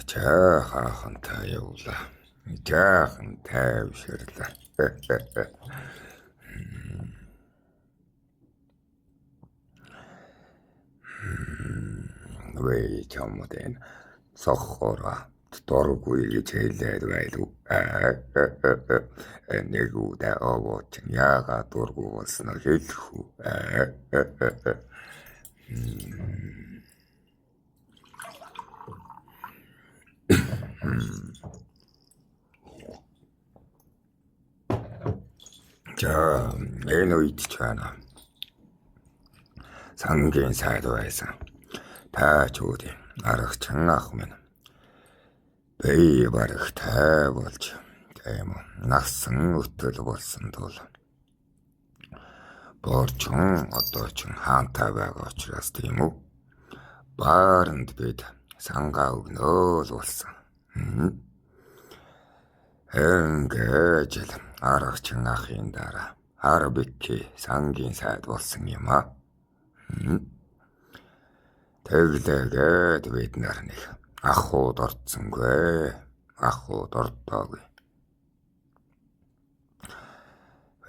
Жаахантай явлаа. Жаахан тайвширлаа. Вэ чамдэн сохороо дургүй гэж хэлээд байлгүй. Нэг удаа овооч яагаад дургүй болсноо хэлэх үү. За, энэ үед ч байна. Сангийн сайд байсан. Таачуудын аргачин ах минь. Би барагтай болж тийм насан өтөл болсон тул борчон одоо ч хаантай байгаа учраас тийм үү? Бааранд бид сангаа өгнөө л болсон. Ингээд л аргачин ахын дараа Арбики сангийн сайд болсон юм аа. Тэглээгээд бид нар нэг ахуйд орцсонгүй. Ахуйд ордоогүй.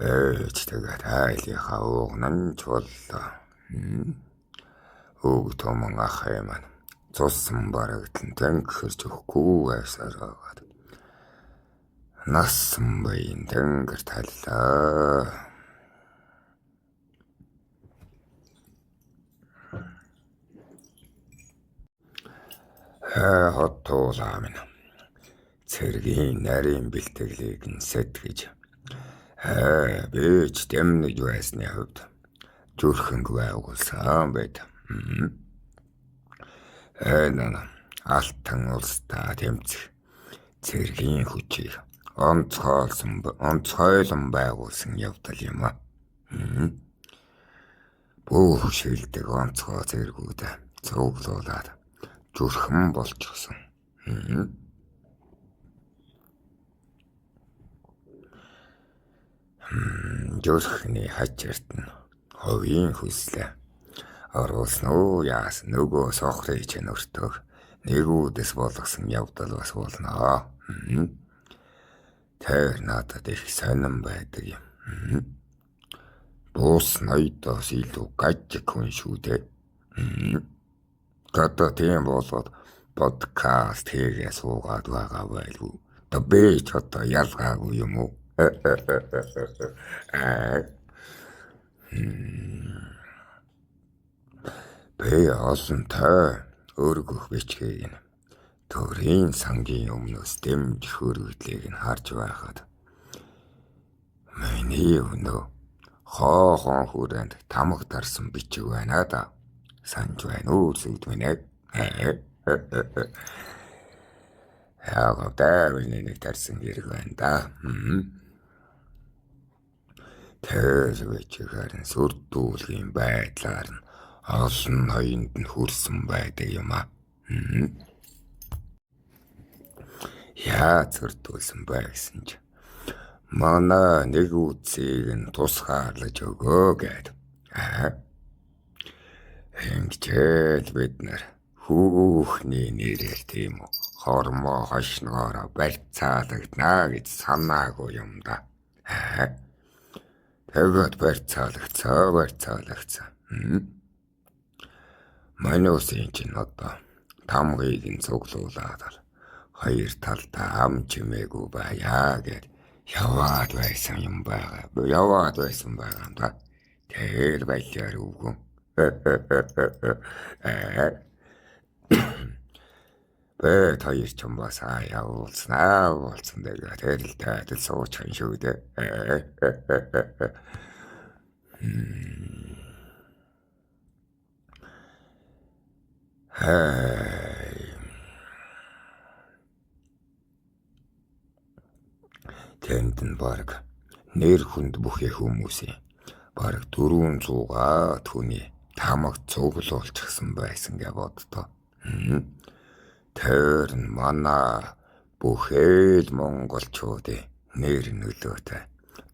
Ээж тэгээд айлынхаа уугнан ч боллоо. Өг томон ах юм маань цуссан барагдлан тэнгэрч өгөхгүй байсаар байгаад насан баян тэнгэр таллаа. Хот туулаа минь. Цэргийн нарийн бэлтгэлийг нь сэтгэж би ч дэмнэж байсны хувьд зүрхэнг байгуулсан байд. Энэ алтан улстай тэмцэх цэргийн хүчийг онцгойлон байгуулсан явдал юм аа. Бүх шилдэг онцгой цэргүүд цуглуулад зүрхэн болчихсон. Зүрхний хажирт нь хувийн хүслээ оруулсан уу яасан нөгөө сохрыг чинь өртөөх нэгүдэс болгосон явдал бас болно. Тэр надад их сонирн байдаг юм. Буус ноёдоос илүү гажиг хүн шүү дээ. Одоо тийм болоод подкаст хийгээ суугаад байгаа байлгүй. Одоо би ч одоо ялгаагүй юм уу? Би олонтой өргөх бичгийг нь төрийн сангийн өмнөөс дэмжих өргөдлийг нь харж байхад миний өнөө хоохон хүрээнд тамга дарсан бичиг байна да. Санж байна уу зүгд минь ээ. Яг даа миний нэг тарсан хэрэг байна да. Тэр бичгээр нь сүрдүүлгийн байдлаар нь олон ноёнд нь хүрсэн байдаг юм аа. Яа зүрдүүлсэн бай гэсэн чи манай нэг үдсийг нь тусгаарлаж өгөө гэд. Ингэжэл бид нар хүүхний нэрээр тийм үү хормоо хошногоороо барьцаалагдана гэж санаагүй юм да. Тэгээд барьцаалагдсан. Мануусын чинь одоо тамгыг нь цуглуулад хоёр талдаа ам чимээгүй байя гэд яваад байсан юм байгаа. Яваад байсан байгаа юм да. Тэр баялаар үгэн. Бэ хоёр ч юм бас явуулснаа уулзсан дээр тэр л тайтал суучих юм шүү дээ. Тэнд нь бараг нэр хүнд бүхий хүмүүсийн бараг 400 хүний тамаг цуглуулчихсан байсан гэж боддоо. Тэр нь манай бүхэл монголчуудын нэр нөлөөтэй.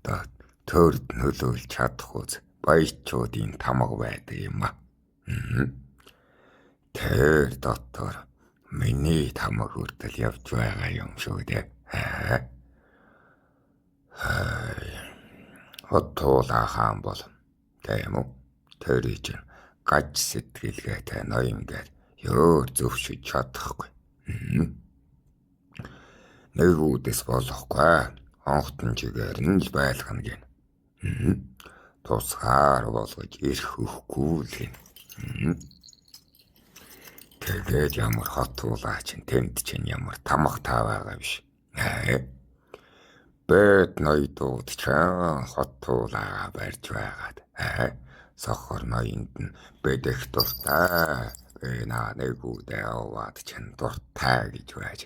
Одоо төрд нөлөөлж чадах үз баячуудын тамга байдаг юм а. Тэр дотор Миний тамаг хүртэл явж байгаа юм шүү дээ. Хотуулаа хаан бол тийм үү? Тэр чинь гаж сэтгэлгээтэй ноён гээд өөр зөвшөж чадахгүй. Нэг үдэс болохгүй. Онхтон чигээр нь л байлгана гин. Тусгаар болгож ирэх өгөхгүй л гин. Тэгээд ямар хотуулаа чинь тэнд чинь ямар тамах таа байгаа биш. Бэд ноёдууд чаан хотуулаа барьж байгаад. Сохор ноёнд нь бэдэх дуртай. Би наа нэг үдэ яваад чинь дуртай гэж байж.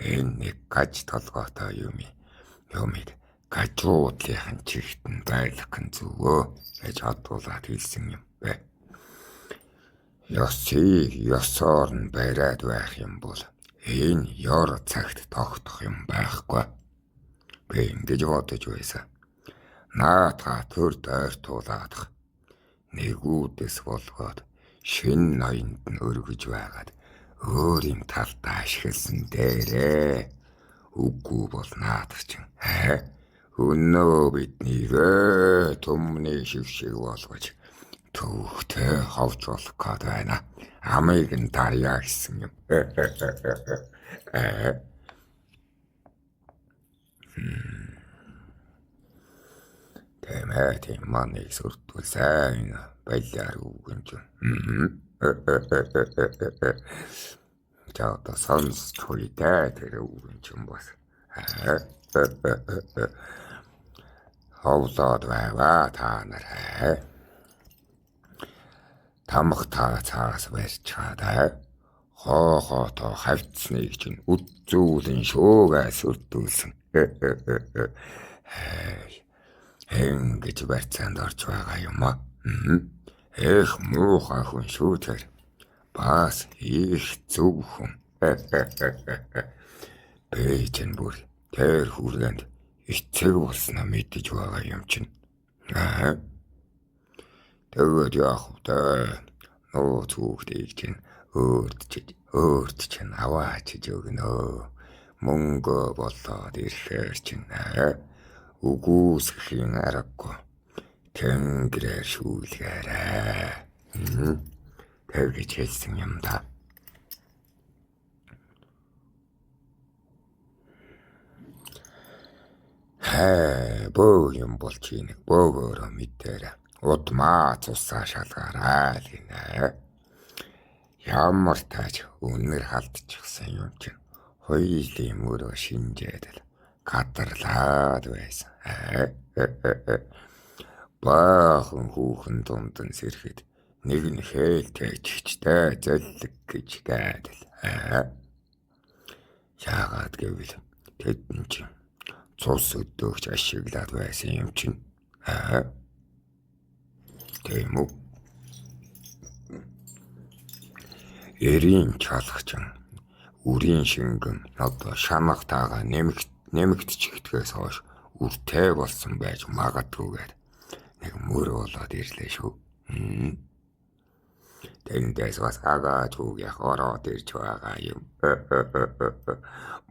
Энэ нэг гаж толгойтой юм. Юмыг гажуудлынхан чигт нь байлгах нь зүгөө гэж хотуулаад хэлсэн юм бэ. Ёсыг ёсоор нь бариад байх юм бол энэ ёр цагт тогтох юм байхгүй. Би ингэж бодож байсан. Наатаа төр дойртуулаадах нэгүүдэс болгоод шин ноёнд нь өргөж байгаад өөр юм талдаа ашигласан дээрээ. Үгүй бол наадах чинь өнөө биднийг түмний шиг шиг болгож төвхтэй ховж болох гээд байна. Амыг нь дарья гэсэн юм. Тийм тийм маныг сүрдвэл сайн балиар үгэн ч. За одоо сонсч хуйдаа тэр үгэн ч юм бас. Ховлоод байваа та нар. Тамх та цаас барьж чаад хоо-хоото хавцсныг чинь үдзүүлэн шүүгээ сүрдүүлсэн. Ингэж барьцаанд орж байгаа юм аа. Эх муухай хүн шүү тэр. Бас их зөв хүн. Би чинь бүр тэр хүрээнд эцэг болсноо мэдэж байгаа юм чинь. Тэгээд яах вэ? Нууц хүүхдийг чинь өөрт чинь аваачиж өгнө. Мөнгө болоод ирэхээр чинь үгүйсгэхийн аргагүй. Тэнгэрээр шүүлгээрэй. Тэгж хэлсэн юм да. Бөг юм бол чи нэг бөөгөөрөө мэдээрэй. Удмаа цусаа шалгаарай л гинэ. Ямар тааж үнэр халдчихсан юм чинь хоёулын мөрөө шинжээд л гадарлаад байсан. Баахан хүүхэн дунд нь сэрхэд нэг нь хээлтэй чигчтэй зөллөг гэж гайдал. Яагаад гэвэл тэд нь чинь цус өдөөгч ашиглаад байсан юм чинь. Тийм үү? Эрийн чалгачин үрийн шингэн одоо шанах таага нэмэгдчихдгээс хойш үртэй болсон байж магадгүйгээр нэг мөр болоод ирлээ шүү. Тэндээс бас агаа түүгийнх ороод ирж байгаа юм.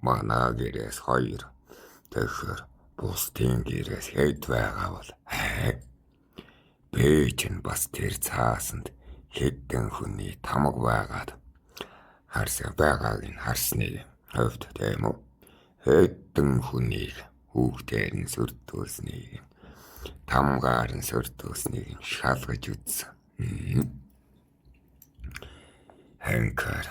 Манай гэрээс хоёр. Тэгэхээр бусдын гэрээс хэд байгаа бол би чинь бас тэр цаасанд хэдэн хүний тамга байгаад харсан байгааг нь харсныг хувьд тийм үү? Хэдэн хүнийг хүүхдээр нь сүрдүүлснийг тамгаар нь сүрдүүлснийг шалгаж үзсэн. Ханкар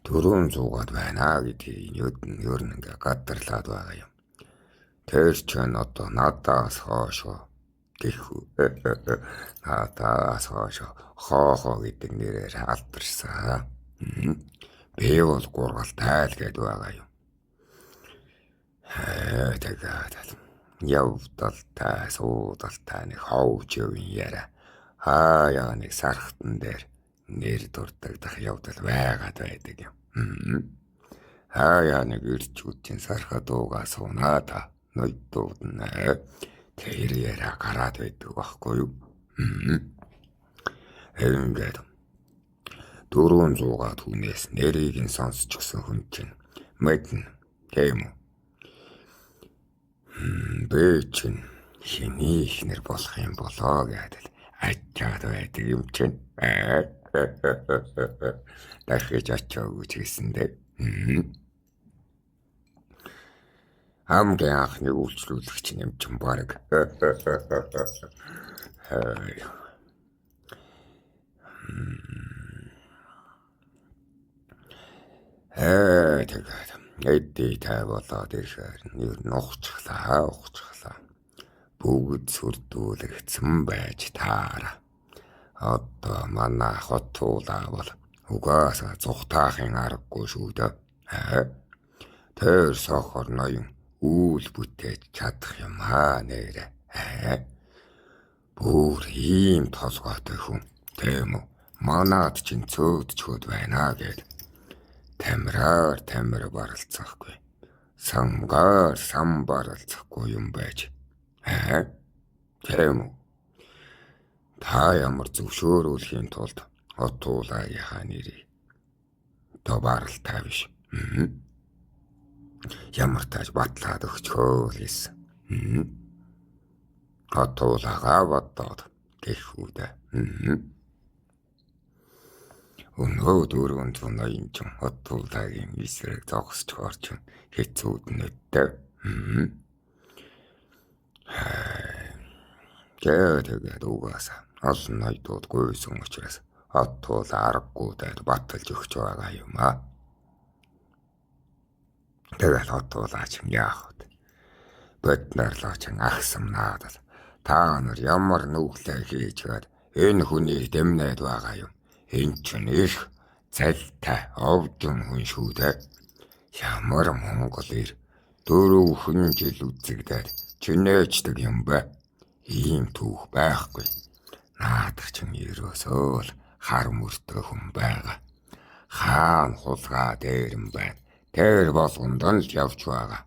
400-аад байна гэдгийг ер нь ингээ гадарлаад байгаа юм. Тэр чинь одоо надаас хоошоо гэх надаас хоошоо хоо-хоо гэдэг нэрээр алдарсан. Би бол гургалтай л гээд байгаа юм. Тэгээд явдалтай суудалтай нэг ховж явын яриа. Хаяа нэг сархтан дээр нэр дурддагдах явдал байгаад байдаг юм. Хаяа нэг ирчүүд чинь сарха дуугаа суунаа та ноёдууд нь тэр яриа гараад байдаг байхгүй юу? Ингээд 400-аад хүнээс нэрийг нь сонсчихсон хүн чинь мэднэ. Тийм үү? Би чинь хэний ихнэр болох юм болоо гэдэл ачаад байдаг юм чинь. Дахиж очоогүй ч гэсэндээ. Хамгийн анхны үйлчлүүлэгч юм чинь баг. Тэгээд эдий тай болоод ирэхээр ер нь ухчихлаа. Бүгд сүрдүүлэгдсэн байж таараа. Одоо манай хотуулаа бол угаасаа зүхтаахын аргагүй шүү дээ. Тэр сохор ноён үйл бүтээж чадах юм аа нэрэ. Бүр ийм толгойтой хүн тийм үү? Манад чинь цөөдчхөд байна гэд. Тамираар тамир баралцахгүй. Самгаар сам баралцахгүй юм байж. Тийм үү? Та ямар зөвшөөрүүлэхийн тулд Отуулагийнхаа нэрийг одоо баралтай биш. Ямар тааж батлаад өгчхөө л гэсэн. Отуулагаа бодоод гэх үү дээ. Өнөө 480 ч Отуулагийн эсрэг зогсчихоор ч хэцүүд нөттэй. Тэгээд угаасаа олон ноёдууд гуйсан учраас Отуула аргагүй дайд баталж өгч байгаа юм аа. Тэгэл Отуулаа ч яах вэ? Бид нар л ч агсам наадал. Та нар ямар нүглээ хийчгээд энэ хүнийг дэмнээд байгаа юм. Энэ ч их залтай овдон хүн шүү дээ. Ямар Монгол ир 4 жил үзэгдээд чинээчдэг юм бэ? Ийм түүх байхгүй. Наадах чинь ерөөсөө л хар мөртөө хүн байгаа. Хаан хулгай дээр юм байна. Тэр болгонд л явж байгаа.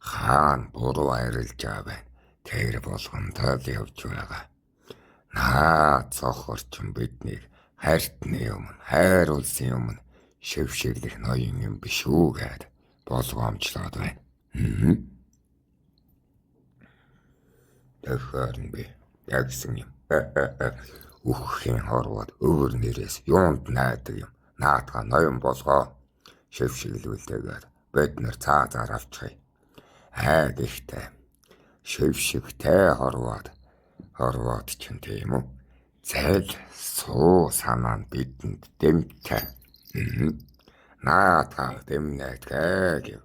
Хаан буруу арилж байна. Тэр болгонд л явж байгаа. Наад цохор чинь биднийг хайртны өмнө, хайр улсын өмнө шившиглэх ноён юм биш үү гэд болгоомжлоод байна. Тэгэхээр би ягсан юм. Үхэхийн хорвоод өвөр нэрээс юунд найдаг юм. Наадгаа ноён болгоо. Шившиглүүлээгээд бид нар цаа заар авчихъя. Айг ихтэй. Шившигтэй хорвоод чинь тийм үү? Зал суу санаа нь бидэнд дэмтэй. Наадгаа дэмнэдгээ гэв.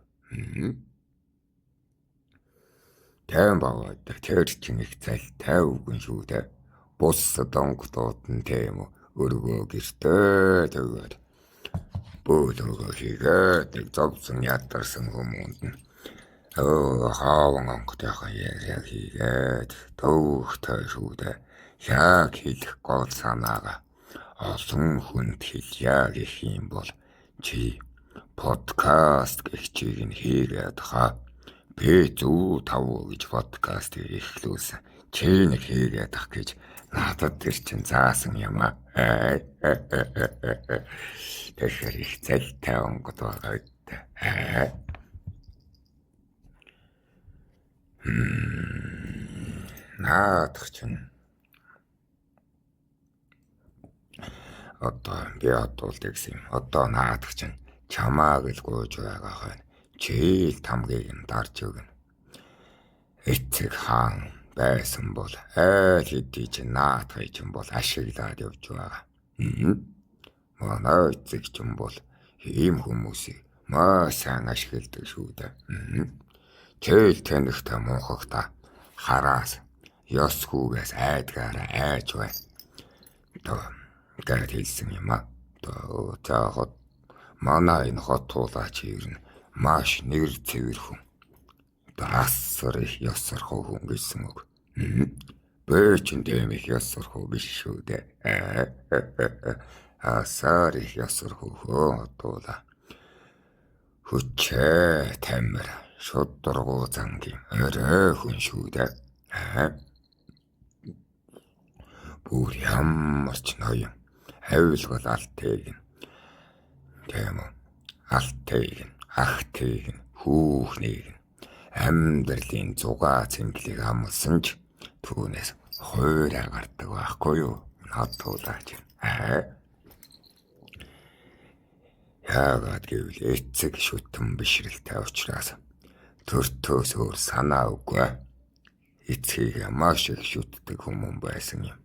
Тайм баваад тэр чинь их залтай үгэн шүү дээ. Бус донготууд нь тийм үү? Өргөө гэртээ тэгээд бөөлөгөө хийгээд нэг зовсон ядарсан хүмүүнд нь хааван онготойхон яриа хийгээд төвөгтэй шүү дээ. Яг хэлэх гол санаагаа олон хүнд хэлье гэх юм бол чи подкаст гэх чиг нь хийгээд хаа. Би зөв тав гэж подкаст эхлүүлсэн. Чи нэг хийгээд ах гэж надад тэр чин заасан юм аа. Тэгэхээр их залтай онгод байгаа үү. Наадах чинь одоо би одвол тэгсэн юм. Одоо наадах чинь чамааг л гуйж байгаа хойно. Чийл тамгийг нь дарж өгнө. Эцэг хаан байсан бол айл хэдий чинь наадахыг чинь бол ашиглаад явж байгаа. Манай эцэг чинь бол ийм хүмүүсийг маш сайн ашигладаг шүү дээ. Чийл тэнэгтэй мунхагта хараас ёсгүйгээс айдгаараа айж бай. Ингээд хэлсэн юм аа. За хот манай энэ хот туулаач ер нь маш нэр цэвэр хүн. Асар их ёс сурхуу хүн гэсэн үг. Би ч тийм их ёс сурхуу биш шүү дээ. Асар их ёс сурхуу хүн хот туулаа. Хүчээ тамир шударгуу зангийн орой хүн шүү дээ. Бүр ямар ч ноён Авилгал алтыг нь. Тийм үү? Алтыг нь, ахтыг нь, хүүхнийг нь амьдралын зугаа цэнгэлийг амлсан ч түүнээс хуурай гардаг байхгүй юу? Хатуулаач. Аа. Яагаад гэвэл эцэг шүтэн бишрэлтэй учраас төртөөс өөр санаа үгүй. Эцгийг маш их шүтдэг хүмүүн байсан юм.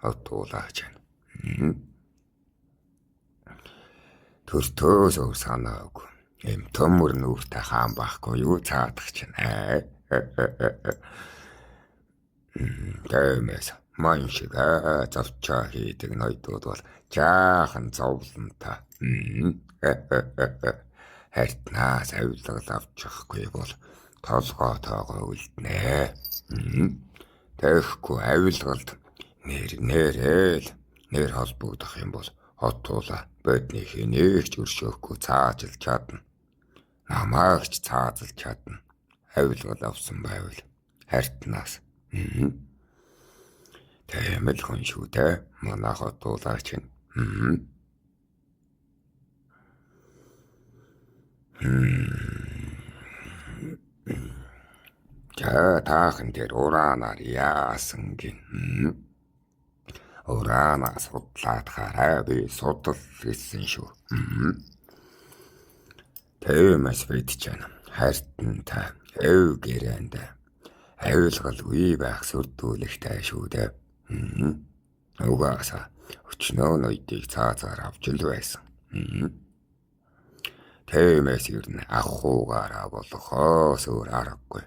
Хатуулаач. Төртөөс өөр санаа үгүй. Эм төмөр нүртэй хаан байхгүй юу цаадах чинь. Тэмээс мань шиг зовчоо хийдэг ноёдууд бол жаахан зовлонтой. Хартнаас авилгал авчихгүй бол толгой тоогоо үлднэ. Тэгэхгүй авилгалд нэр нэрэл нэр холбогдох юм бол хотуула бодны хэнийг ч өршөөхгүй цаажлж чадна. Намайг ч цаазалж чадна. Авилгал авсан байвал хартнаас. Тийм л хүн шүү дээ. Манай хотуулаа чинь. За таахан дээр ураанаар яасан гин. Ураанаа судлаад хараа би судал гэсэн шүү. Тиймээс бид чинь хартантай эв гэрээнд авилгалгүй байх сүрдүүлэгтэй шүү дээ. Угаасаа өчнөө ноёдыг цаазаар авч л байсан. Тиймээс ер нь ахуйгаараа болохоос өөр аргагүй.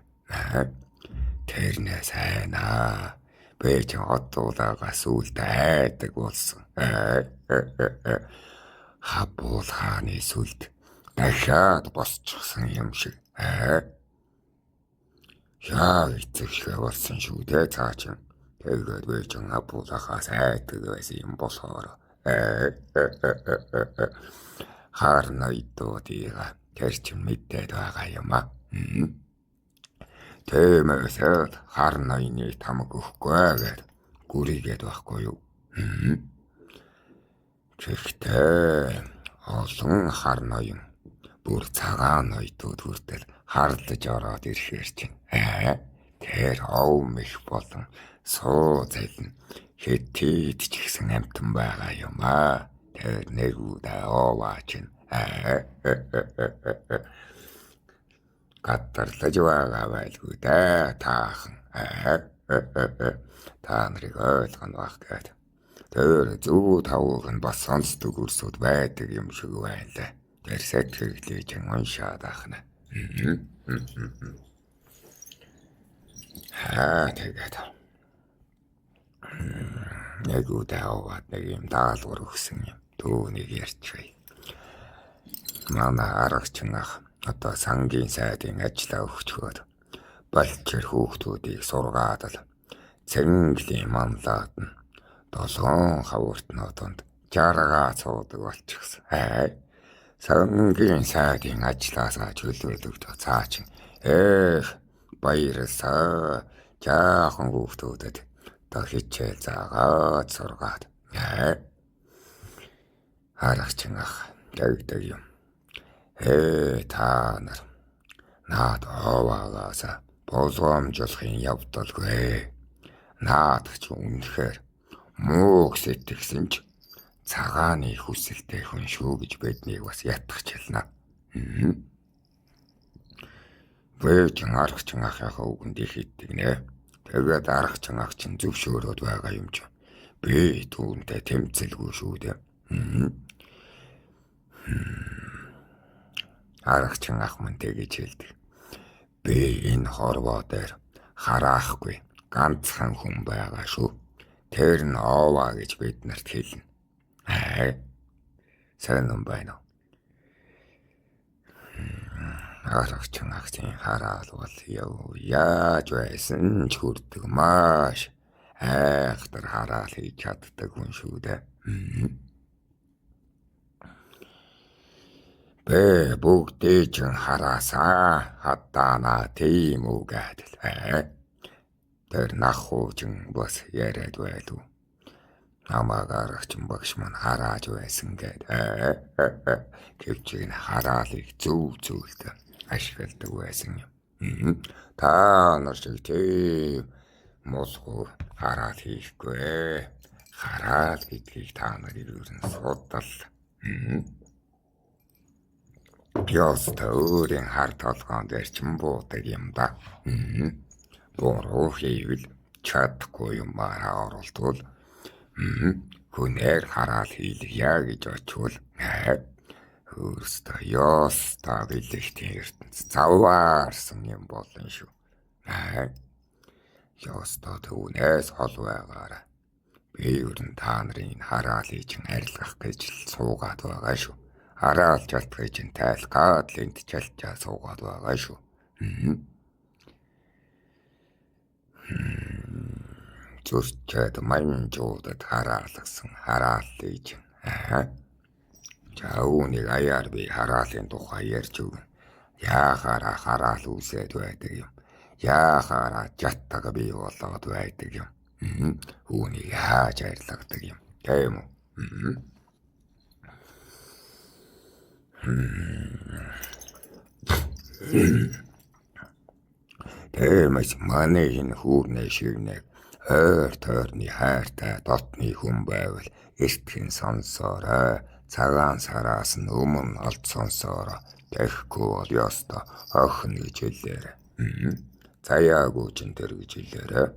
Тэрнээс айнаа. Би ч одуулаагаа сүлд айдаг болсон. Хабуул хааны сүлд дахиад босчихсон юм шиг. Яа эцэг шиг болсон шүү дээ цаа чин. Тэгээд би ч хабуулахаас айдаг байсан юм болохоор. Хаар ноёдуудыг тэр чинь мэдээд байгаа юм аа. Тиймээс хар ноёны тамаг өгөхгүй гээд гүрийгээд байхгүй юу. Тэгэхдээ олон хар ноён бүр цагаан ноёдууд хүртэл харлаж ороод ирэхээр чинь тэр ов мэх болон суу зална хэтэд ч гэсэн амтан байгаа юм аа. Тэр нэгүүдээ ооваа чинь гадарлаж байгаа байлгүй дээ таахан. Та нарыг ойлгоно байх гээд. Тэр зүү тавууг нь бас сонсдог өрсөд байдаг юм шиг байлаа. Тэр сэтгэлийг чинь уншаад ахна. Аа тэгээд нэг удаа аваад нэг юм даалгавар өгсөн юм. Түүнийг ярьчихъя. Манай аргачин ах одоо сангийн сайдын ажлаа өгчхөөд балчир хүүхдүүдийг сургаад л цэнгэлийн манлаад нь долоон хавуртнууданд жаргаа цуудаг болчихсон. Сангийн сайдын ажлаасаа чөлөөлөгдөх цаа чин эх баярласаа жаахан хүүхдүүдэд одоо хичээл заагаад сургаад аргачин ах тэгдэг юм. Та нар наад оваагаасаа болгоомжлохын явдалгүй. Наад ч үнэхээр мууг сэтгэсэн ч цагааны хүсэлтэй хүн шүү гэж биднийг бас ятгах челнэ. Бэж аргачин ахынхаа үгэнд их иддэг нэ. Тэгээд аргачин ах чинь зөвшөөрөөд байгаа юм чи. Би түүнтэй тэмцэлгүй шүү дээ. Аргачин ах мөн тэгэж хэлдэг. Би энэ хорвоо дээр хараахгүй ганцхан хүн байгаа шүү. Тэр нь оваа гэж бид нарт хэлнэ. Сайн юм байна уу? Аргачин ахын хараал бол яв яаж байсан ч хүрдэг маш айхтар хараал хийж чаддаг хүн шүү дээ. Бэ бүгдээ ч хараасаа хатаана тийм үү гэдэл. Тэр нах хуучин бас яриад байлуу. Намайг аргачин багш маань харааж байсан гээд гэвчийг нь хараалыг зөв зөвлөд ашигладаг байсан юм. Та нар шиг тийм мулгуу хараал хийхгүй. Хараал гэдгийг та нар ер нь судал. Ёстой өөрийн хар толгоон дээр ч буудаг юм да. Буруу хийвэл чадахгүй юмараа оролдвол хүнээр хараал хийлгье гэж очвол өөрөөсөө ёстой бэлэгтийн ертөнц заваарсан юм болно шүү. Ёстой түүнээс хол байгаарай. Би ер нь та нарын хараалыг чинь арилгах гэж л суугаад байгаа шүү. Хараалж алдахыг чинь тайлах гад л энд чалчаа суугаад байгаа шүү. Зөрчөөд манжуудад хараалгасан хараалыг чинь. За үүнийг аяар би хараалын тухай ярьж өгнө. Яахаараа хараал үүсээд байдаг юм. Яахаараа жаттаг бий болоод байдаг юм. Үүнийг яаж арилгадаг юм. Тийм үү? Тиймээс манай энэ хүүрнээ шивнэг ойр тойрны хайртай дотны хүн байвал эртхэн сонсоорой. Цагаан сараас нь өмнө олд сонсоорой. Тэгэхгүй бол ёстой охин гэж хэлээрэй. Заяагүй ч энэ төр гэж хэлээрэй.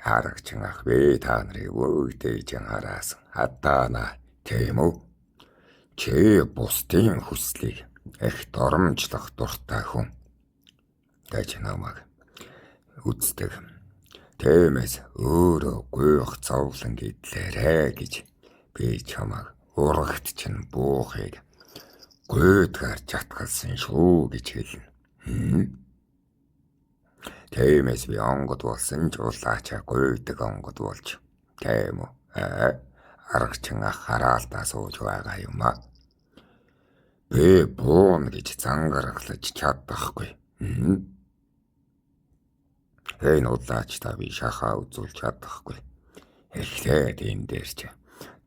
Харагчин ах би та нарыг бүгдийг чинь хараасан. Хатаана тийм үү? Чи бусдын хүслийг их доромжлох дуртай хүн гэж намайг үздэг. Тиймээс өөрөө гуйх зовлон гэдлээрэ гэж би чамайг урагт чинь буухыг гуйдгаар чатгалсан шүү гэж хэлнэ. Тиймээс би онгод болсон ч улаачаа гуйдаг онгод болж. Тийм үү? Аргачин ах хараалтаа сууж байгаа юм аа. Би буун гэж зангарглаж чадахгүй. Энэ улаач та би шахаа үзүүлж чадахгүй. Эхлээд энэ дээр чи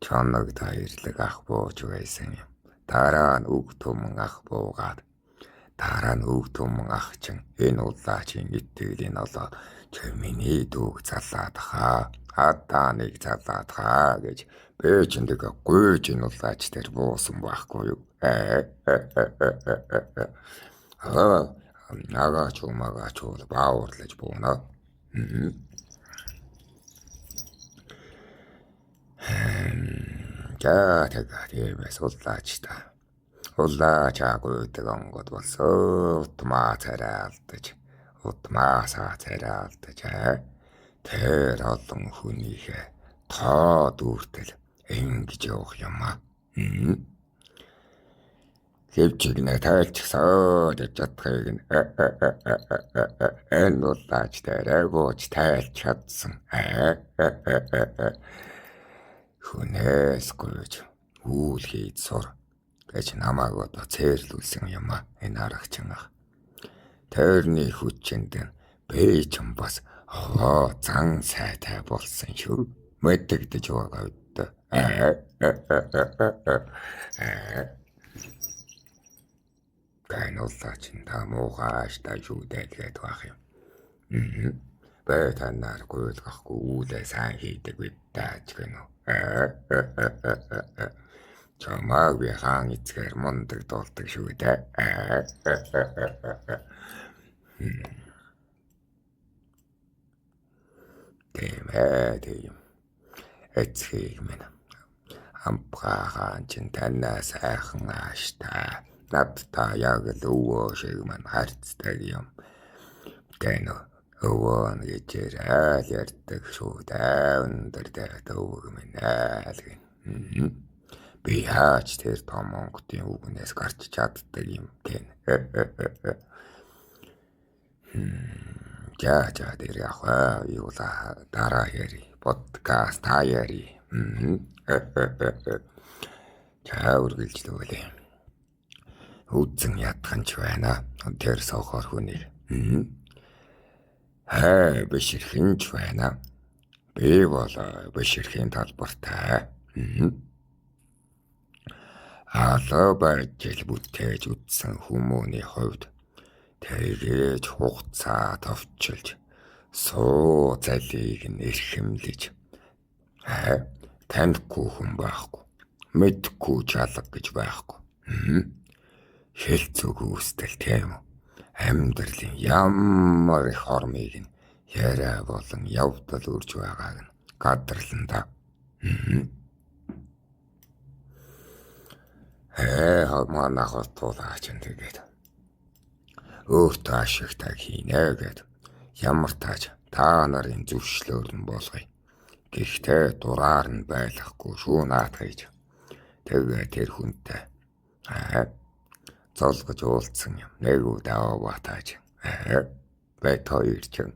чоног даярлаг ах бууж байсан юм. Дараа нь үг түмэн ах буугаад дараа нь өв түмэн ах чинь энэ улаачийн итгэлийн олоод чи миний дүүг залаад хаа, хатааныг залаад хаа гэж би чинь тэг гуйж энэ улаач дээр буусан байхгүй юу? Аа, нагаач умагаач бол бааварлаж бууна. За тэг тиймээс улаач та. Улаачаа гуйдаг онгод болсон. Утмаа царай алдаж, утмаасаа царай алдаж тэр олон хүнийхээ тоо дүүртэл ингэж явах юм аа. Хэвчиг нэ тайлчсан гэж чадхыг нь энэ улаач дээрээ бууж тайлч чадсан. Хүнээс гуйж үйл хийж сур гэж намайг одоо цээрлүүлсэн юм аа энэ аргачин ах. Тойрны хүчинд би ч бас овоо зан сайтай болсон шүү. Мэдэгдэж байгаа үдэ. Гайнулаа чин та муугааш та шүү дэлгээд байх юм. Бай танаар гуйлгахгүй үүлээ сайн хийдэг бидтаач гэнэ. Чамааг би хаан эцгээр мундаг дуулдаг шүү дээ. Тийм тийм. Эцгийг минь ампгаа хаан чинь танаас сайхан ааштай. Надтай яг л өвөө шиг мань харьцдаг юм. Тэн өвөө нь гэж айл ярьдаг шүү дээ. Өндөр дайт өвөг минь айл гин. Би яаж тэр том онгодын үгнээс гарч чаддаг юм гэн. За за тэр яг юула дараа яри подкаст та яри. За үргэлжлүүлье. Үдсэн ядхан ч байна. Тэр сохор хүнийг. Хай бишэрхэн ч байна. Би бол бишэрхийн талбартай. Алаа байж л бүтээж үдсэн хүмүүний хувьд тэгээж хугацаа товчилж суу залийг нь эрхэмлэж танихгүй хүн байхгүй, мэдхгүй чалга гэж байхгүй. Хэлцүүг үүстэл тийм үү? Амьдралын ямар их хормыг нь яриа болон явдал үрж байгааг нь гадарлан да. Манай хотуулаач тэгээд өөртөө ашигтай хийнэ гэд ямар тааж та нарын зөвшлөөр нь болгоё. Гэхдээ дураар нь байлахгүй шүү наат гэж. Тэгээ тэр хүнтэй золгож уулзсан юм. Нэг удаа батааж. Бэт хоёр чинь.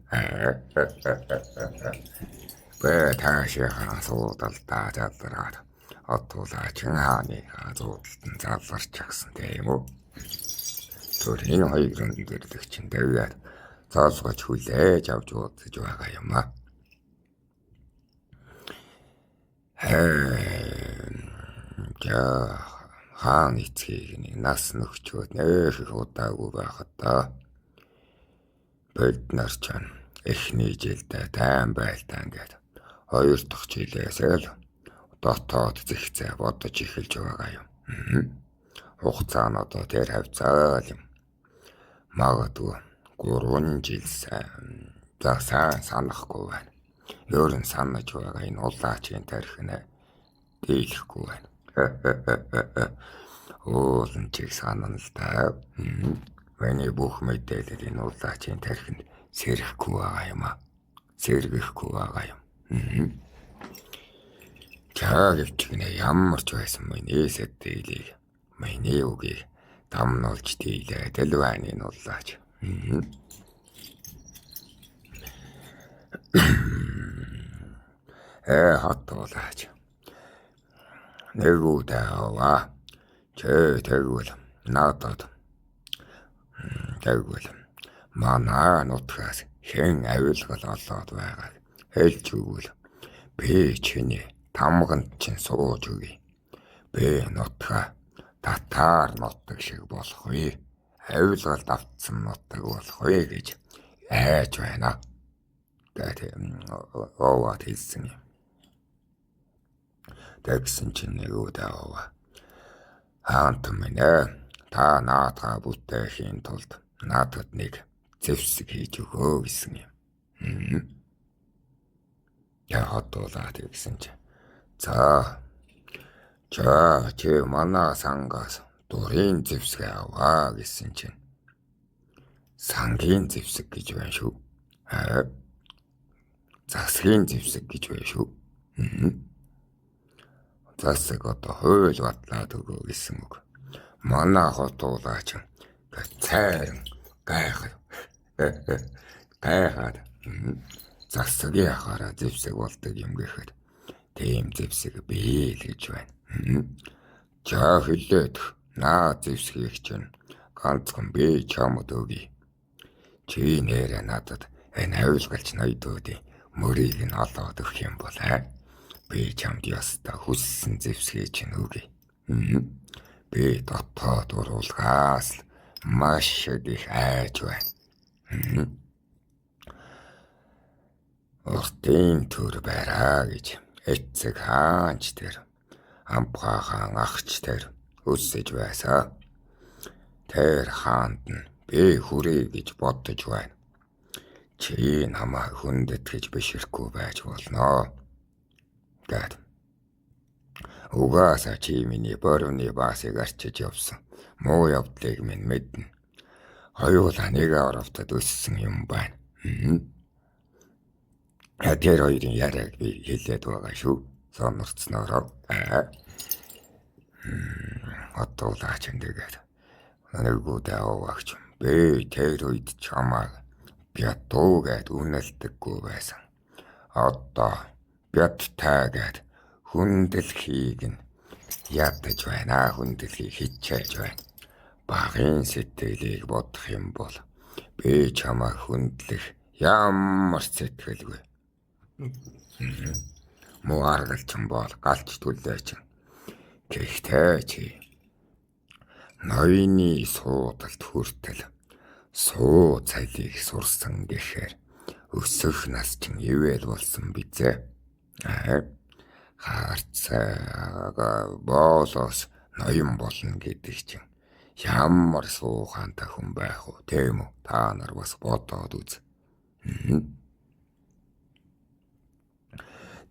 Бэ таашаа суудалдаа залраад отуулаач хааны зуудалтан залгарчихсан тийм үү? Тэр энэ хоёрын дэрлэг чинь тэгээд золгож хүлээж авч уулзаж байгаа юм аа. Хаан эцгийг нэг нас нөхчөөд нэх их удаагүй байхад та бид нар ч эхний жилдээ тайм байлтаа ингээд хоёр дахь жилээс л дотоод зэгцээ бодож эхэлж байгаа юм. Хугацаа нь одоо тэр хавцаа л юм. Магадгүй 3 жил сайн за сайн санахгүй байна. Ер нь санаж байгаа энэ улаачийн тархинаа дийлэхгүй байна. Уулын чиг санана л да. Миний бүх мэдээлэл энэ улаачийн тархинд сэрэхгүй байгаа юм аа. Сэргэхгүй байгаа юм. За гэвч гинэ ямар ч байсан миний сэтгэлийг, миний үгийг дамнуулж дийлээд л байна энэ улаач. Хот улаач. Нэг удаа аваа. Чи тэгвэл надад тэгвэл манай нутгаас хэн авилгал олоод байгааг хэлж өгвөл би чиний тамганд чинь сууж өгье. Би нутгаа татаар нутаг шиг болох вэ? Авилгалд автсан нутаг болох вэ гэж айж байна. Тэгээд овоод хэлсэн юм. Тэгсэн чинь нэг удаа аваа. Хаант минь та наадгаа бүтээхийн тулд надад нэг зэвсэг хийж өгөө гэсэн юм. Я хотуулаа тэгсэн чинь за чи манай сангаас дурын зэвсэг аваа гэсэн чинь сангийн зэвсэг гэж байна шүү. Засгийн зэвсэг гэж байна шүү. Засаг одоо хууль батлаад өгөө гэсэн үг. Манай хотуулаач цайран гайхаад гайхаад засгийн ахаараа зэвсэг болдог юм гэхэд тийм зэвсэг бий л гэж байна. За хэлээд наа зэвсгийг чинь ганцхан би чамд өгье. Чи нэрээ надад энэ авилгалч ноёдуудын мөрийг нь олоод өгөх юм бол би чамд ёстой хүссэн зэвсгийг чинь өгье. Би дотоод уруулгаас маш их айж байна. Уртын төр бараа гэж эцэг хаанч тэр ампха хаан ахч тэр өссөж байсан. Тэр хаанд нь би хүрээ гэж бодож байна. Чи намайг хүндэтгэж бишрэхгүй байж болно. Гэт. Угаасаа чи миний боровны баасыг арчиж явсан. Муу явдлыг минь мэднэ. Хоёулаа нэг оровтод өссөн юм байна. Тэр хоёрын яриаг би хэлээд байгаа шүү. Сонорцноороо. Отуулаач энэ тэгээд нэгүүдээ аваагч. Би тэр үед чамааг бятуу гэд үнэлдэггүй байсан. Одоо бяттай гэд хүндлэхийг нь Ядаж байна, хүндлэхийг хичээж байна. Багын сэтгэлийг бодох юм бол би чамайг хүндлэх ямар ч сэтгэлгүй. Муу аргалчин бол галч түлээчин. Гэхдээ чи ноёны суудалд хүртэл суу цалийг сурсан гэхээр өсөх нас чинь ивэл болсон бизээ. Хаарцаа боолоос ноён болно гэдэг чинь ямар суухантай хүн байх вэ, тийм үү? Та нар бас бодоод үз.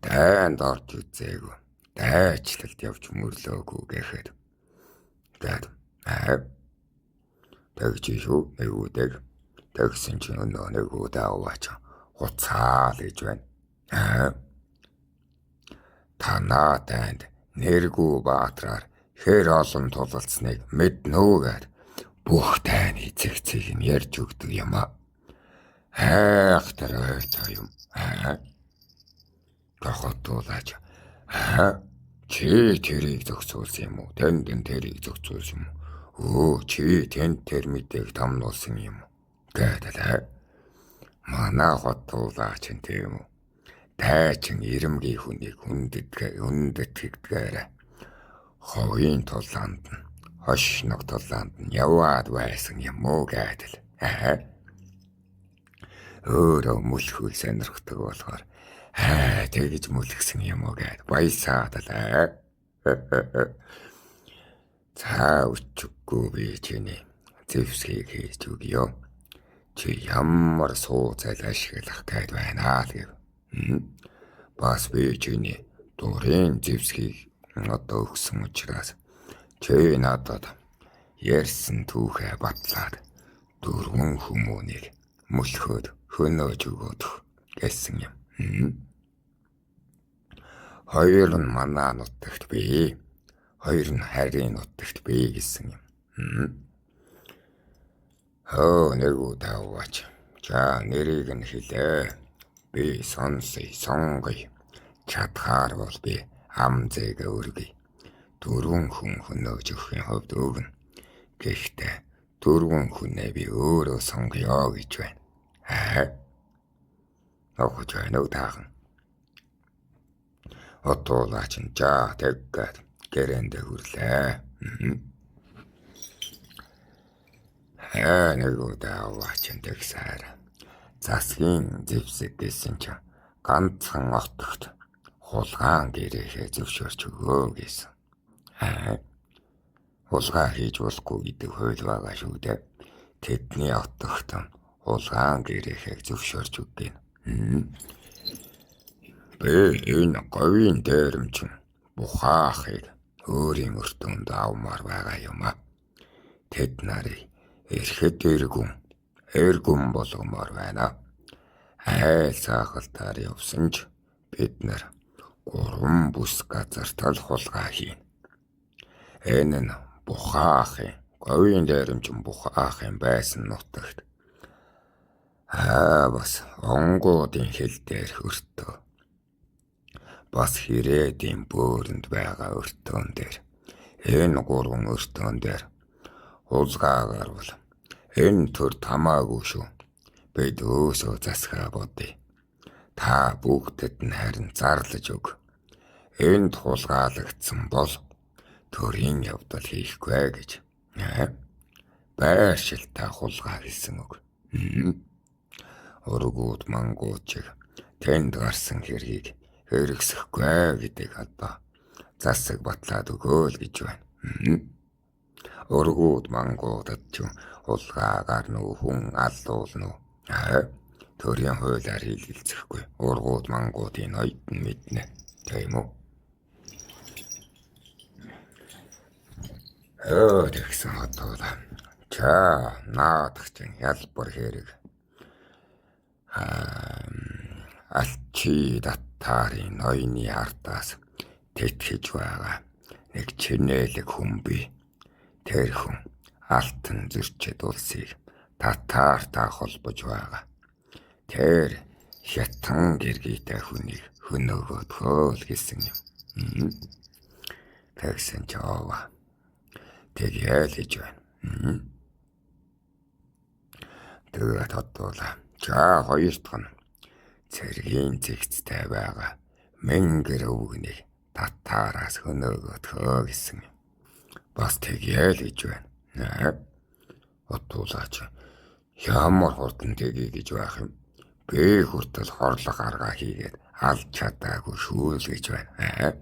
Дайнд орж үзээгүй, дайчлалд явж мөрлөөгүй гэхэд тэгээд тэгж шүү нэг үдэг тэгсэн чинь өнөө нэг удаа аваач хуцаал гэж байна. Танаа дайнд нэргүй баатраар хэр олон тулалцсныг мэднэ үү гэд бүх дайны цэгцийг нь ярьж өгдөг юм аа. Айхтар ойртой юм. Хотуулаач. Чи тэрийг зохицуулсан юм уу? Тэнд нь тэрийг зохицуулсан юм уу? Өө чи тэнд тэр мэдээг тамнуулсан юм уу? Гэдэлээ. Манай хотуулаач нь тийм үү? Дайчин ирэмгийн хүнийг хүндэтгэдгээр ховын тулаанд нь хошног тулаанд нь яваад байсан юм уу гэдэл. Өөрөө мөлхөг сонирхдаг болохоор тэгж мөлгсөн юм уу гэд баясаад л. За өчггүй би чиний зэвсгийг хийж өгье. Чи ямар суу цал ашиглах гээд байна л гэв. Бас би чиний дурын зэвсгийг одоо өгсөн учраас чи надад ярьсан түүхээ батлаад 4 хүмүүнийг мөлхөөд хөнөөж өгөөд гэсэн юм. Хоёр нь манай нутагт бий, хоёр нь харийн нутагт бий гэсэн юм. Хөө нэг удаа аваач. За нэрийг нь хэлээ. Би сонсъё, сонгоё. Чадхаар бол би ам зээгээ өргөе. 4 хүн хөнөөж өгөхийн хувьд өгнө. Гэхдээ 4 хүнээ би өөрөө сонгоё гэж байна. Нохож байна уу таахан. Отуулаач нь жаа тэггээд гэрэндээ хүрлээ. Нэг удаа аваач нь тэгсээр. Засгийн зэвсэг гэсэн чинь ганцхан отогт хулгаан гэрээхээ зөвшөөрч өгөө гэсэн. Хулгай хийж болохгүй гэдэг хууль байгаа шүү дээ. Тэдний отогт хулгаан гэрээхээ зөвшөөрч өггэн. Би энэ говийн дээрэмчин бухаахыг өөрийн өртөнд авмаар байгаа юм а. Тэд нарыг эрэхэд эргүн болгомоор байна. Айл саахалтаар явсан ч бид нар 3 бүс газарт л хулгай хийнэ. Энэ нь бухаахын говийн дээрэмчин бухаахын байсан нутагт бас онгуудын хил дээрх өртөө, бас хэрээдийн бөөрөнд байгаа өртөөн дээр, энэ 3 өртөөн дээр хулгайгаар бол энэ төр тамаагүй шүү. Бид өөсөө засгаа бодъё. Та бүгдэд нь харин зарлаж өг. Энд хулгаалагдсан бол төрийн явдал хийхгүй гэж. Байршилтай хулгай хийсэн үг. Ургууд мангууд чиг тэнд гарсан хэргийг хэрэгсэхгүй гэдэг одоо засаг батлаад өгөө л гэж байна. Ургууд мангуудад ч хулгай гарна уу, хүн аллуулна уу? Төрийн хуулиар хийлгэлцэхгүй. Ургууд мангуудын ноёд нь мэднэ. Тийм үү? Тэгсэн хотуулаа. Чаа наадах чинь ялбар хэрэг. Алчи даттарын ноёны ардаас тэтгэж байгаа нэг чинээлэг хүн бий. Тэр хүн алтан зөрчид улсыг татаартай холбож байгаа. Тэр хятан гэргийтэй хүнийг хөнөөгөөдхөө л гэсэн юм. Тэгсэн чи оваа. Тэгье л гэж байна. Тэгээд одуулаа. За хоёр дахь нь цэргийн зэгцтэй байгаа Мэнгэр өвгнийг татаараас хөнөөгөдхөө гэсэн. Бас тэгье л гэж байна. Одуулаач ямар хурдан тэгье гэж байх юм. Би хүртэл хорлого аргаа хийгээд алж чадаагүй шүү л гэж байна.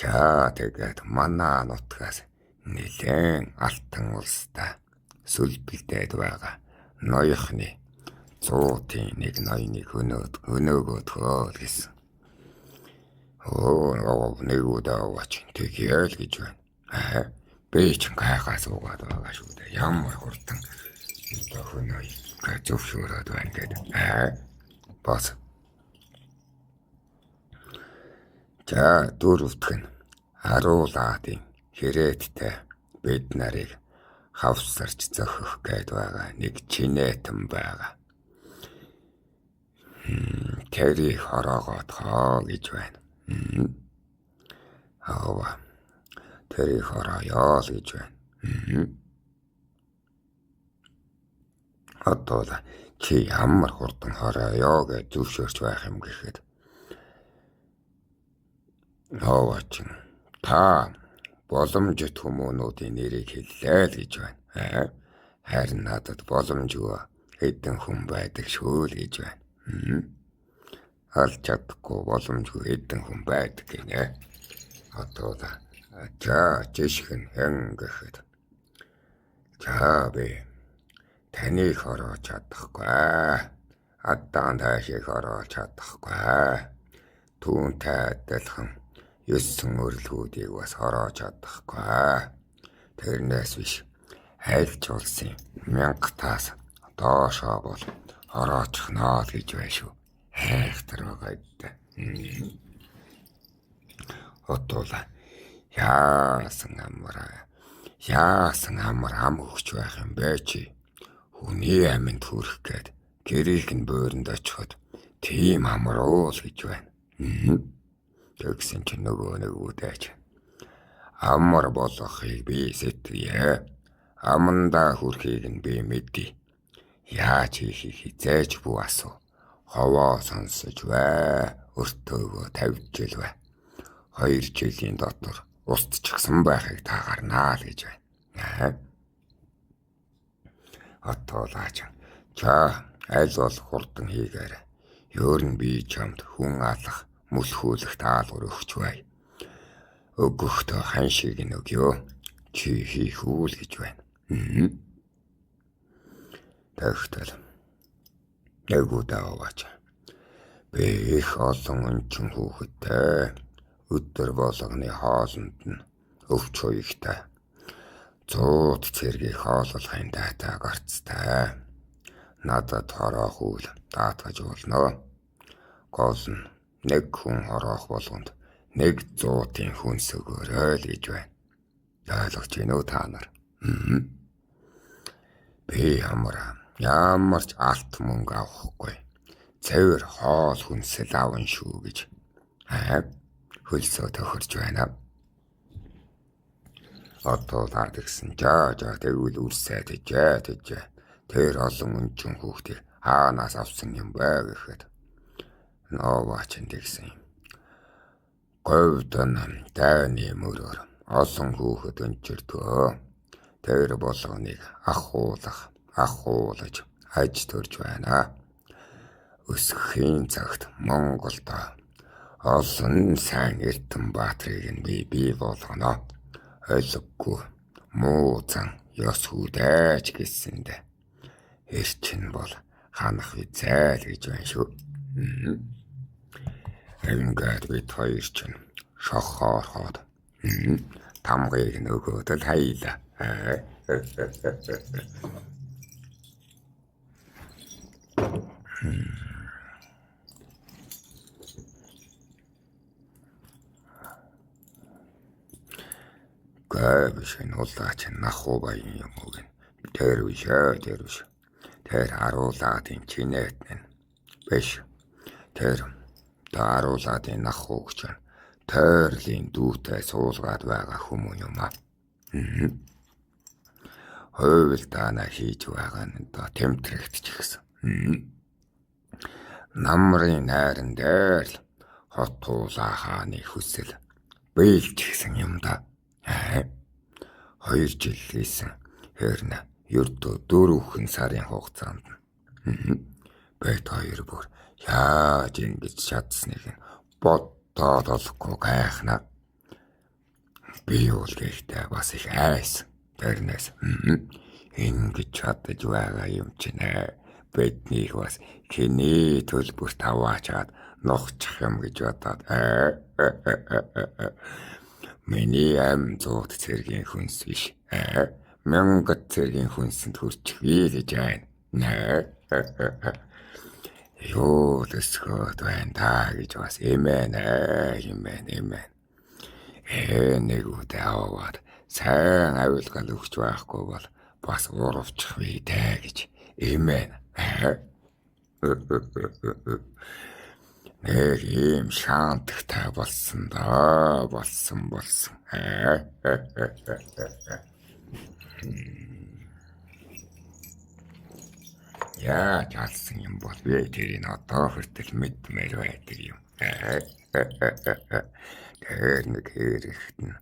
За тэгээд манай нутгаас нэлээн алтан улстай сүлбэлдээд байгаа ноёхны 100-ын нэг ноёныг хөнөөгөөдхөө л гэсэн. Өө нэг удаа аваач тэгье л гэж байна. Би ч гайхаа суугаад байгаа шүү дээ. Ямар хурдан одоо хөнөө зөвшөөрөөд байна гэдэг. Бас. За дөрөвдөх нь Аруулаадын хэрэттэй бид нарыг хавсарч зохих гээд байгаа нэг чинээтэн байгаа. Тэрийг хороогоодхоо гэж байна. Аава. Тэрийг хороёо л гэж байна. Одоо чи ямар хурдан хороёо гэж зөвшөөрч байх юм гэхэд Овоо чин та боломжит хүмүүнүүдийн нэрийг хэллээ л гэж байна. Харин надад боломжгүй хэдэн хүн байдаг шүү л гэж байна. Алж чадахгүй боломжгүй хэдэн хүн байдаг гинэ. Одоо за жишг нь хэн гэхэд за би таныг хороож чадахгүй. Адаан таашийг хороож чадахгүй. Түүнтэй адилхан 9 өрлгүүдийг бас хороож чадахгүй. Тэрнээс биш аль ч улсын 1000-таас доошоо бол хороочихноо л гэж байна шүү. Хайхтар байгаа гэдэг. Отуула яасан амар ам өгч байх юм бэ чи? Хүний аминд хүрэх гээд гэрийнх нь бөөрөнд очиход тийм амар уул гэж байна. Тэгсэн чи нөгөө нөгөөдөөч амар болгохыг би сэтгэе. Амандаа хүрэхийг нь би мэдье. Яаж хийхийг хизээч бүү асуу. Ховоо сонсож бай. Өртөөгөө тавьж бай. 2 жилийн дотор устчихсан байхыг та гарнаа л гэж байна. Отоолаач. За аль бол хурдан хийгээрэй. Өөр нь би чамд хүн алах, мөлхүүлэх даалгавар өгч бай. Өгөхдөө хан шиг нь өгөө. Чи хийх үү л гэж байна. Тэгтэл нэг удаа аваач. Би их олон өнчин хүүхэдтэй өдөр болгоны хоолнд нь өвч хуягтай 100 цэргийг хооллохын дайтай гарцтай. Надад хороох үйл даатгаж болно. Гол нь нэг хүн хороох болгонд нэг 100-ын хүнс өгөөрэй л гэж байна. Ойлгож байна уу та нар? Би ямар ч алт мөнгө авахгүй. Цэвэр хоол хүнсэл авна шүү гэж хөлсөө тохирч байна. Одоо лаад гэсэн. За тэгвэл үрсээ тэжээ. Тэр олон өнчин хүүхдийг хаанаас авсан юм бэ гэхэд новаа чин тэгсэн юм. Говьдон дайны мөрөөр олон хүүхэд өнчирдгөө. Тэр болгоныг ахуулаж аж төрж байна. Өсөхийн цагт Монголд олон сайн Эрдэнэ баатрыг нь би бий болгоно. Ойлгохгүй муу зан ёс хүүдэж гэсэндэ эрчин бол ханах визээ л гэж байна шүү. Ингээд бид хоёр чинь шохоорхоод тамгыг нөгөөд л хаяла. Гэ биш энэ улаач нахуу баян юм уу гэн. Тэр биш тэр биш. Тэр аруулаад энэ чинэт нэ. Биш. Тэр аруулаад энэ нахуу гэж байна. Тойрлын дүүтэй суулгаад байгаа хүмүүн юм аа. Хувилдаана хийж байгаа нь одоо тэмтрэгт ч гэсэн. Намрын найран дээр л хот туулаа хааны хүсэл биелж гисэн юм да. 2 жил хийсэн хэрнэ ердөө 4 сарын хугацаанд бит хоёр бүр яаж ингэж чадсныг нь боддоод олохгүй гайхна. Би бол гэхдээ бас их айсан. Тэрнээс ингэж чадаж байгаа юм чинь биднийг бас хэний төлбөрт аваачаад нухчих юм гэж бодоод миний ам 100 цэргийн хүнс биш. 1000 цэргийн хүнсэнд хүрчихвээ гэж байна. Юу л өсгөөд байна та гэж бас эмээн эмээн эмээн. Нэг үдэ аваад сайн авилгал өгч байхгүй бол бас уурвчих вэ дээ гэж эмээн. Нэг ийм шаантагтай болсон да, болсон. Яаж алсан юм бол би тэрийг одоо хүртэл мэдмээр байдаг юм. Тэр нэг хэрэгт нь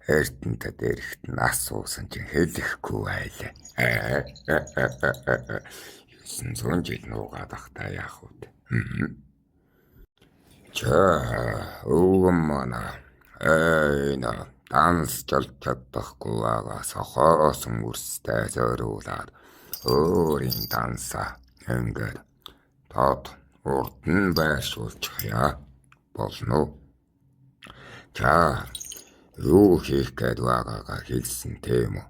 эрдэнтэд эрэхт нь асуусан чинь хэлэхгүй байлаа. 900 жил нуугаад ахтай яах вэ? Чаа өвгөн манай эйна данс жолж чадахгүй байгаа сохоосон үрстэй зориулаад өөрийн дансаа ингээд тод урд нь байршуулчихъя болно уу? За юу хийх гээд байгаагаа хэлсэн тийм үү?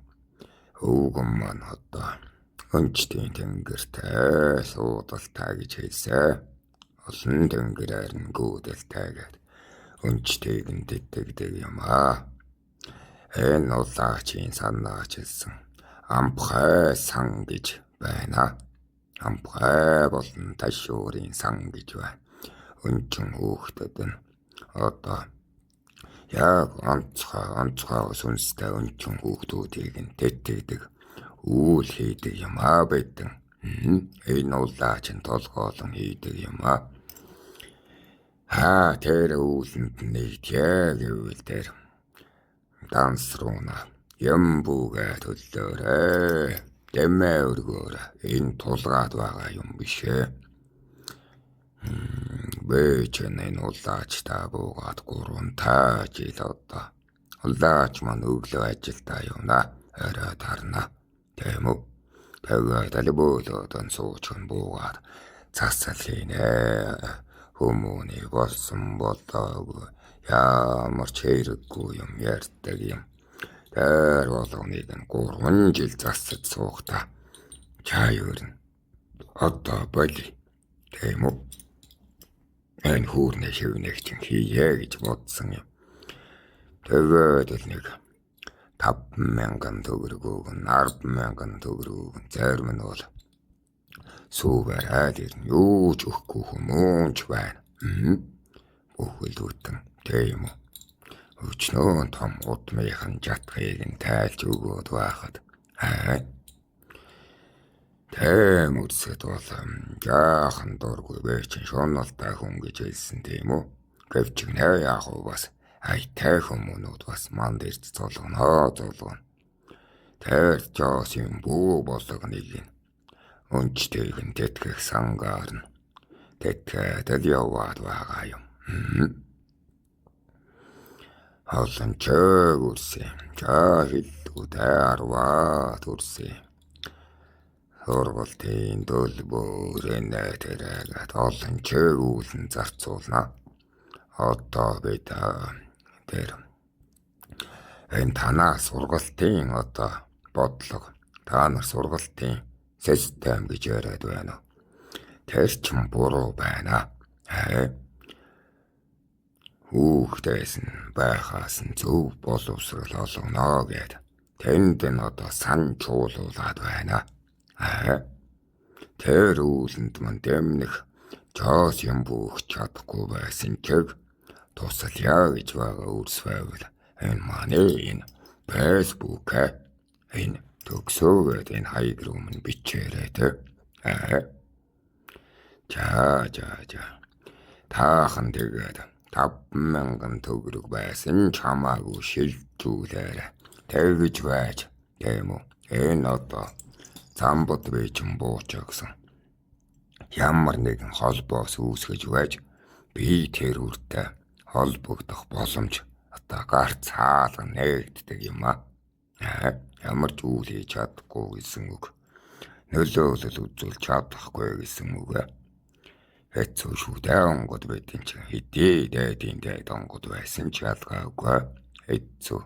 Өвгөн маань одоо өнчтийн тэнгэртэй суудалтай гэж хэлсэн. Олон тэнгэрээр нь гүйдэлтэй гэд өнчтийг нь тэтгэдэг юм аа. Энэ улаачийн санаач хэлсэн. Ампхай сан гэж байна. Ампхай болон ташуурын сан гэж байна. Өнчин хүүхдэд нь одоо яг онцгой сүнстэй өнчин хүүхдүүдийг нь тэтгэдэг үйл хийдэг юм аа байдэн. Энэ улаач нь толгоолон хийдэг юм аа. Аа тэр үүлэнд нэгдье гэвэл тэр данс рууна юм бүүгээ төллөөрэй. Дэмээ өргөөрэй. Энэ тулгаад байгаа юм биш ээ. Би ч энэ улаач та буугаад 3 жил одоо. Улаач маань өглөө ажилдаа явна. Орой тарна. Тийм үү? Тэгээд албуулууд нь суучихын буугаад засал хийнэ. Хүмүүний болсон болоогүй ямар ч хэрэггүй юм ярьдаг юм. Тэр болгоныг нь 3 жил засаж суухдаа чай өрнө. Одоо боли. Тийм үү? Энэ хүүрнэ шивнэг чинь хийе гэж бодсон юм. Тэгээд л нэг 5,000 төгрөг өгнө, 10,000 төгрөг өгнө. Зарим нь бол сүүгээр айл ирнэ. Юу ч өгөхгүй хүмүүнч байна. Бүхэл бүтэн тийм үү? Өчнөө том удмынхан жатхыг нь тайлж өгөөд байхад аа тийм үрсэд бол жаахан дургүй бэ чинь шуналтай хүн гэж хэлсэн тийм үү? Гэвч нэ яах вэ бас айтай хүмүүнүүд бас манд ирж зулгано зулгано. Тэр жоос юм бүү болгоныг нь өнчтэйг нь тэтгэх сангаар нь тэтгээд л яваад байгаа юм. Олон чөг үрсэн. Жаа хэллгүүд арваа төрсөн. Сургалтын төлбөр энэ тэрээгээд олон чөг үүлэн зарцуулна. Одоо бид тэр энэ танаа сургалтын одоо бодлого, та нар сургалтын систем гэж яриад байна уу? Тэр чинь буруу байна. Хүүхдээс нь байхаас нь зөв боловсрол олгоно гэд тэнд нь одоо сан чуулуулад байна. Тэр үүлэнд мань дэмнэх жоос юм бүүх чадахгүй байсан чиг Туслая гэж байгаа үрс байвал энэ манай энэ Facebook энэ төгсөөгээд энэ хаяг руу минь бичээрэй те. Аа. За за за. Таахан тэгээд 5000 төгрөг байсан ч хамаагүй шилжүүлээрэ. Тэгж байж тийм үү. Энэ одоо замбод би ч бууч гэсэн. Ямар нэгэн холбоос үүсгэж байж би тэр үртэй холбогдох боломж одоо гарц хаалга нээгддэг юм аа. Ямар ч үйл хийж чадахгүй гэсэн үг. Нөлөөлөл үзүүлж чадахгүй гэсэн үг. Хэцүү шүү дээ онгод байдیں чинь хэдий дайдын дайд онгод байсан ч ялгаагүй. Хэцүү.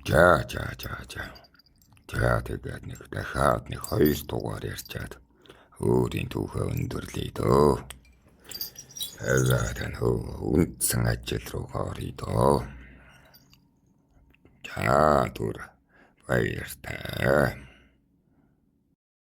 За за за за. За тэгээд нэг дахиад нэг хоёр дугаар ярьчаад өөрийн түүхээ өндөрлөе дөө. Тэгээд хөө үндсэн ажил руу оръё дөө. За түр баяртай.